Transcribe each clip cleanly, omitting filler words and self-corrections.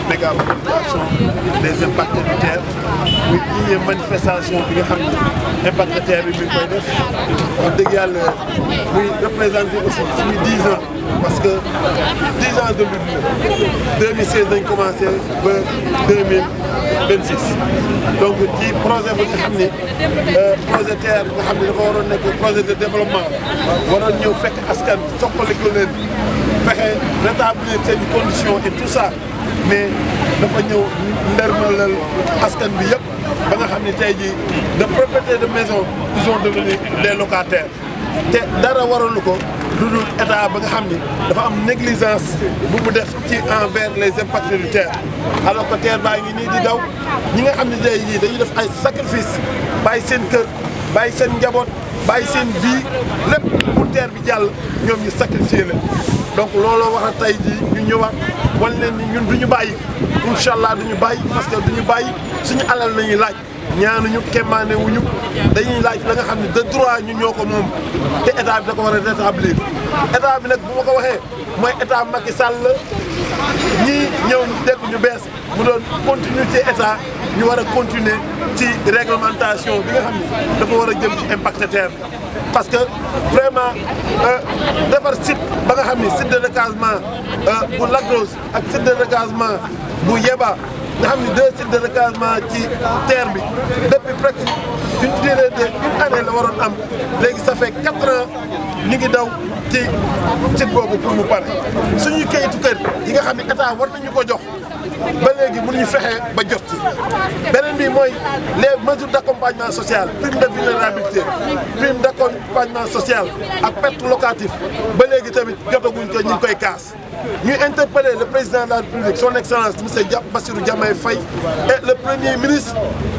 méga mobilisation des impacts du terre muy unième manifestation bi nga xam ne impact terre bi mi ngi koy def wax dëgg yàlla muy représenté aussi suñu 10 ans parce que 10 ans de lutte la 2016 dañ commencé ba 2026 donc ci projet bi nga xam ne projet terre nga xam ne dafa waroon nekk projet de développement waroon ñëw fekk askan soppaliku leen fexe rétablir seen conditions et tout ça mais dafa ñëw ndermalal askan bi yëpp ba nga xam ne tey jii de propriétaires de maison ils sont devenus des locataires te dara waralu ko lu dul état ba nga xam ni dafa am négligence bu mu def ci envers les impacts du terre alors que terre baa ngi nii di daw ñi nga xam ne tey jii dañuy def ay sacrifice bàyyi seen kër bàyyi seen njaboot bàyyi seen vie lépp pour terre bi jàll ñoom ñu sacrifier leen donc looloo wax a tey jii ñu ñëwaat wan leen ni ñun du ñu bàyyi incha allah du ñu bàyyi parce que du ñu bàyyi suñu alal nañuy laaj ñaanuñu kemmaane wuñu dañuy laaj la nga xam ne de droit ñu ñoo ko moom te état bi da ko war a rétablir état bi nag bu ma ko waxee mooy état Macky Sall ñii ñëw dégg ñu bees mu doon continuité état ñu war a continuer ci réglementation bi nga xam ne dafa war a jëm ci impact terre parce que vraiment defar site ba nga xam ni site de recasement bu Lac Rose ak site de recasement bu Yeba nga xam ni 2 sites de recasement ci terre bi depuis presque une durée d'une année la waroon am léegi ça fait 4 ans ñu ngi daw ci site boobu pour mu pare suñuy kayitu kër yi nga xam ne état war nañu ko jox ba léegi mënuñu fexe ba jot ci beneen bi mooy les mesures d' accompagnement social prime de vulnérabilité prime d' accompagnement social ak perte locatif ba léegi tamit jotaguñ ko ñu ngi koy kaas ñuy interpeller le président de la République son excellence monsieur Bassirou Diomaye Faye et le premier ministre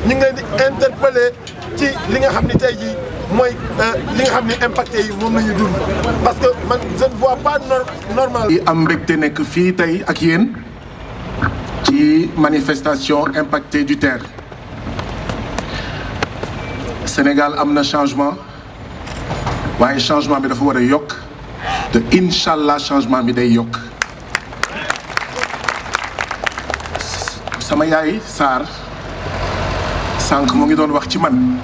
ñu ngi leen di interpeller ci li nga xam ne tey jii mooy li nga xam ne impacté yi moom la ñu dund parce que man je ne vois pas normal. di am mbégte nekk fii tey ak yéen ci manifestation impacté du terre Sénégal am na changement waaye changement bi dafa war a yokk te incha allah changement bi day yokk. sama yaay Sarr sànq mu ngi doon wax ci man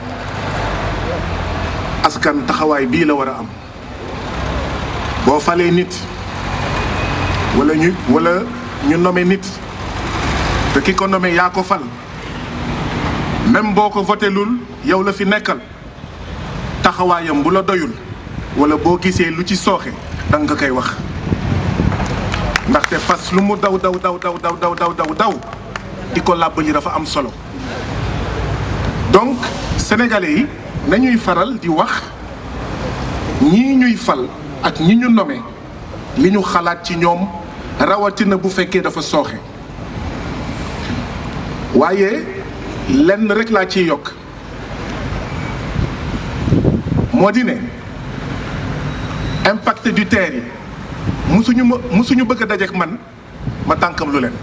askan taxawaay bii la war a am boo falee nit wala ñu nommé nit te ki ko nommé yaa ko fal même boo ko voté lul yow la fi nekkal taxawaayam bu la doyul wala boo gisee lu ci sooxe danga nga koy wax ndaxte fas lu mu daw di ko làbbali dafa am solo donc sénégalais yi nañuy faral di wax ñii ñuy fal ak ñi ñu nommé li ñu xalaat ci ñoom rawatina bu fekkee dafa sooxe waaye lenn rek laa ciy yokk moo di ne impact du terre yi musuñu bëgg a dajeek man ma tànkam lu leen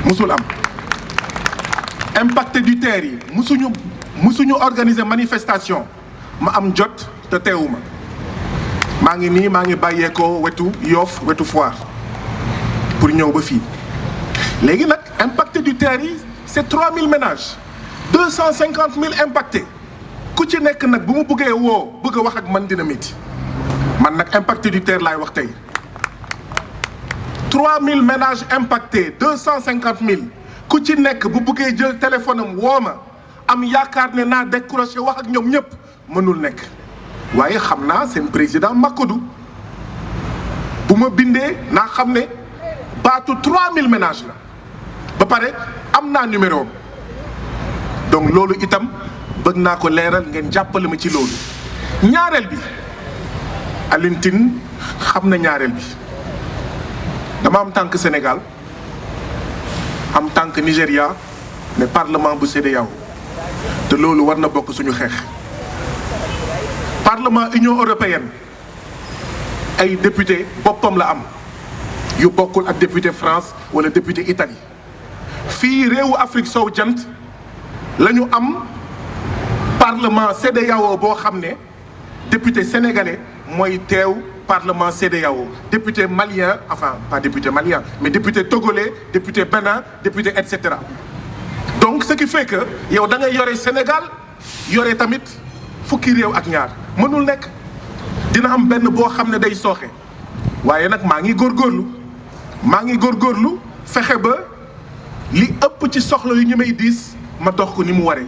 musul am impact du terre yi musuñu organiser manifestation ma am jot te teewuma maa ngi bàyyeekoo wetu Yoff wetu Foire pour ñëw ba fii léegi nag impact du terre yi c'est 3000 ménages 250 000 impactés ku ci nekk nag bu mu bëggee bëgg a wax ak man dina métti man nag impact du terre laay wax tey 3000 ménages impactés 250 000 ku ci nekk bu bëggee jël téléphone am woo ma am yaakaar ne naa décroché wax ak ñoom ñëpp mënul nekk waaye xam naa seen président Makodou bu ma bindee naa xam ne baatu 3000 ménages la ba pare am naa numéro am donc loolu itam bëgg naa ko leeral ngeen jàppale ma ci loolu. ñaareel bi Alioune Tine xam na ñaareel bi dama am tànk Sénégal am tànk Nigéria mais parlement bu CEDEAO te loolu war na bokk suñu xeex. Parlement Union européenne ay député boppam la am yu bokkul ak député France wala député Italie fii réewu Afrique sowu jant la ñu am parlement CEDEAO boo xam ne député sénégalais mooy teew parlement CEDEAO député malien enfin pas député malien mais député togolais député bénin député et cetera donc ce qui fait que yow da ngay yore Sénégal yore tamit fukki réew ak ñaar mënul nekk dina am benn boo xam ne day sooxe waaye nag maa ngi góorgóorlu fexe ba li ëpp ci soxla yu ñu may diis ma dox ko ni mu waree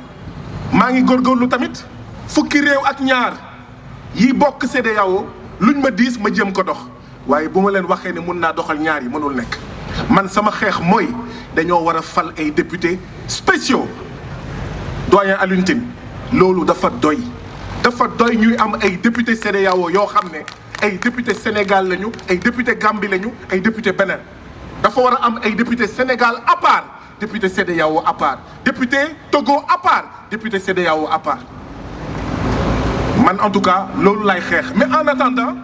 maa ngi góorgóorlu tamit fukki réew ak ñaar yi bokk CEDEAO luñ ma diis ma jëm ko dox waaye bu ma leen waxee ne mun naa doxal ñaar yi mënul nekk man sama xeex mooy dañoo war a fal ay députés spéciaux doyen Alioune Tine loolu dafa doy ñuy am ay députés CEDEAO yoo xam ne ay député Sénégal lañu ay député Gambie lañu ay député Bénin dafa war a am ay député Sénégal à part député CEDEAO à part député Togo à part député CEDEAO à part man en tout cas loolu lay xeex mais en attendant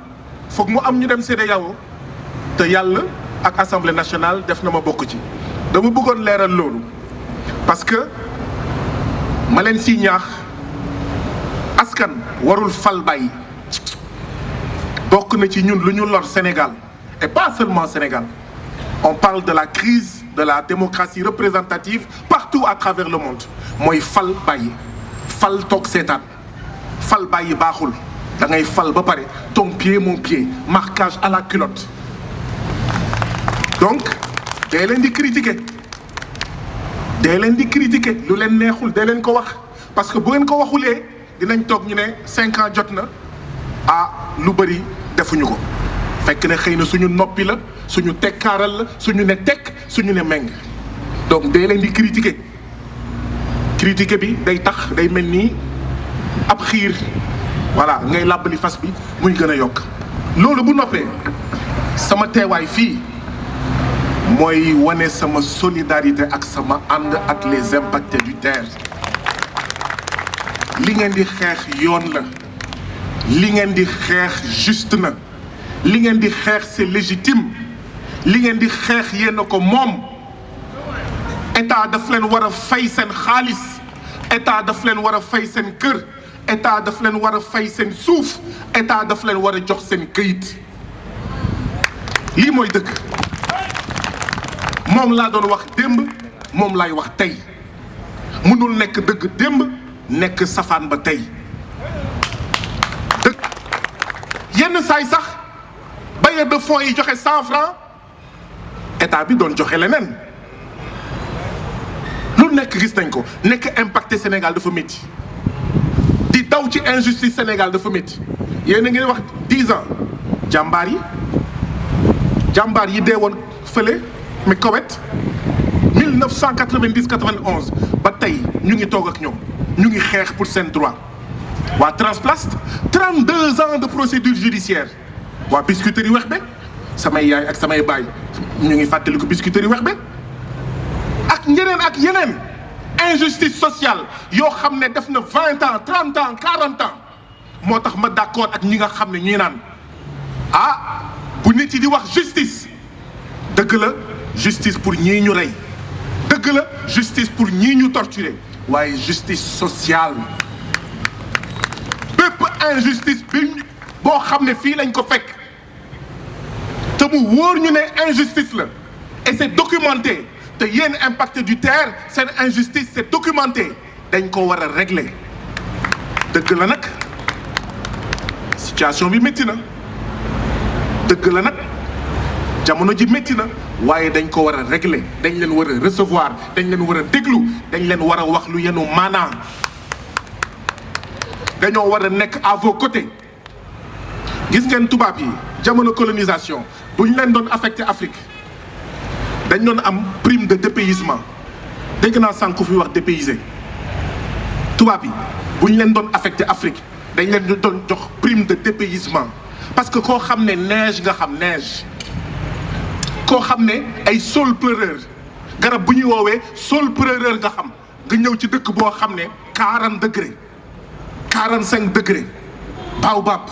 foog mu am ñu dem CEDEAO te yàlla ak assemblée nationale def na ma bokk ci dama bëggoon leeral loolu parce que ma leen si ñaax askan warul fal bàyyi bokk na ci ñun lu ñu lor Sénégal et pas seulement Sénégal on parle de la crise de la démocratie représentative partout à travers le monde mooy fal bàyyi fal toog seetaan fal bàyyi baaxul da ngay fal ba pare ton pied mon pied marquage à la culotte donc dee leen di critiquer lu leen neexul dee leen ko wax parce que bu ngeen ko waxulee dinañ toog ñu ne 5 ans jot na lu bëri defuñu ko fekk ne xëy na suñu noppi la suñu tekkaaral la suñu ne tekk suñu ne meng donc dee leen di critiquer bi day tax day mel nii ab xiir voilà ngay làbbali fas bi muy gën a yokk loolu bu noppee sama teewaay fii mooy wane sama solidarité ak sama ànd ak les impactés du terre li ngeen di xeex yoon la li ngeen di xeex juste na li ngeen di xeex c'est légitime li ngeen di xeex yéen a ko moom état daf leen war a fay seen xaalis état daf leen war a fay seen kër état daf leen war a fay seen suuf état daf leen war a jox seen këyit lii mooy dëgg moom laa doon wax démb moom laay wax tey mënul nekk dëgg démb nekk safaan ba tey dëgg yenn saay sax bailleur de fonds yi joxe 100 francs état bi doon joxe leneen lu nekk gis nañ ko nekk impacté Sénégal dafa métti di daw ci injustice Sénégal dafa métti yéen a ngi wax 10 ans jàmbaar yi dee woon fële mi Koweït 1990 91 ba tey ñu ngi toog ak ñoom ñu ngi xeex pour seen droit waa Transplast 32 ans de procédure judiciaire waa Biscuiterie Wexbe samay yaay ak samay baay ñu ngi fàttaliku Biscuiterie Wexbe ak ñeneen ak yeneen injustice sociale yoo xam ne def na 20 ans 30 ans 40 ans moo tax ma d'accord ak ñi nga xam ne ñuy naan bu nit yi di wax justice dëgg la justice pour ñii ñu rey dëgg la justice pour ñii ñu torturer waaye justice sociale bépp injustice bi boo xam ne fii lañ ko fekk te mu wóor ñu ne injustice la et c'est documenté te yéen impacté du terre seen injustice c'est documenté dañ ko war a régler dëgg la nag situation bi métti na dëgg la nag jamono ji métti na waaye dañ ko war a régler dañ leen war a recevoir dañ leen war a déglu dañ leen war a wax lu yenu maanaa dañoo war a nekk à vos côtés gis ngeen tubaab yi jamono colonisation bu ñu leen doon affecté Afrique dañ doon am prime de dépaysement dégg naa sànq fi wax dépaysé tubaab yi bu ñu leen doon affecté Afrique dañ leen doon jox prime de dépaysement parce que koo xam ne neige nga xam neige koo xam ne ay saule pleureur garab bu ñuy woowee saule pleureur nga xam nga ñëw ci dëkk boo xam ne 40 degré 45 degré baobab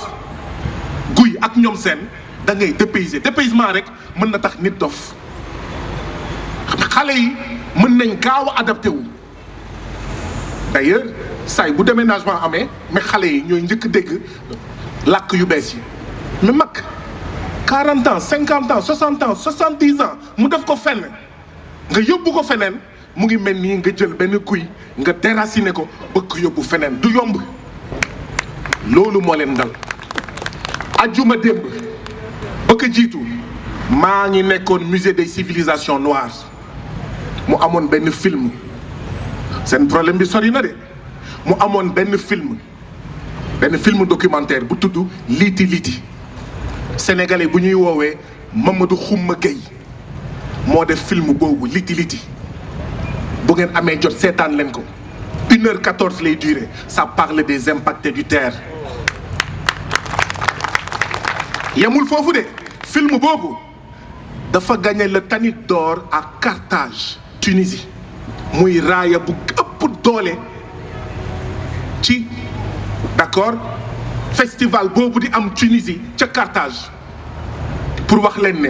guy ak ñoom seen da ngay dépaysé dépaysement rek mën na tax nit dof xale yi mën nañ gaaw a adapté wu d'ailleurs saay bu déménagement amee mais xale yi ñooy njëkk dégg làkk yu bees yi mais mag 40 ans 50 ans 60 ans 70 ans mu def ko fenn nga yóbbu ko feneen mu ngi mel nii nga jël benn kuy nga déraciné ko bëgg ko yóbbu feneen du yomb loolu moo leen dal. ajjuma démb ba ko jiitu maa ngi nekkoon musée des civilisations noires mu amoon benn film seen problème bi sori na de mu amoon benn film documentaire bu tudd Liiti Liiti sénégalais bu ñuy woowee Mamadou Xumma Gueye moo def film boobu Liiti Liiti bu ngeen amee jot seetaan leen ko 1h14 lay durer ça parle des impactés du terre yemul foofu de film boobu dafa gagné le Tanit d'or à Carthage Tunisie muy raaya bu ëpp doole ci d'accord festival boobu di am Tunisie ca Carthage pour wax leen ne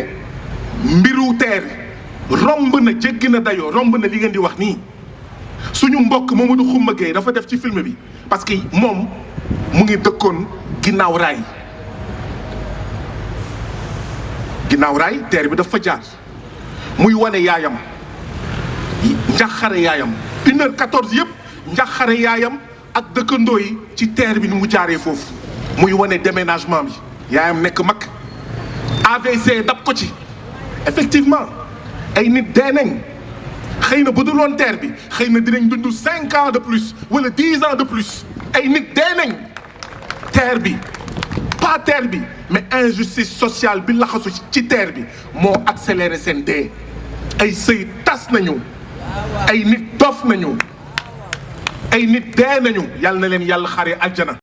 mbiru teer romb na jéggi na dayoo romb na li ngeen di wax nii suñu mbokk Mamadou Xumma Gueye dafa def ci film bi parce que moom mu ngi dëkkoon ginnaaw raay teer bi dafa jaar muy wane yaayam njaxare yaayam 1h14 yëpp njaxare yaayam ak dëkkandoo yi ci teer bi ni mu jaaree foofu muy wane déménagement bi yaayam nekk mag AVC dab ko ci effectivement ay nit dee nañ xëy na bu dul woon teer bi xëy na dinañ dund 5 ans de plus wala 10 ans de plus ay nit dee nañ teer bi pas teer bi mais injustice sociale bi laxasu ci teer bi moo accéléré seen dee ay sëy tas nañu ay nit dof nañu ay nit dee nañu yàlla na leen yàlla xare aljana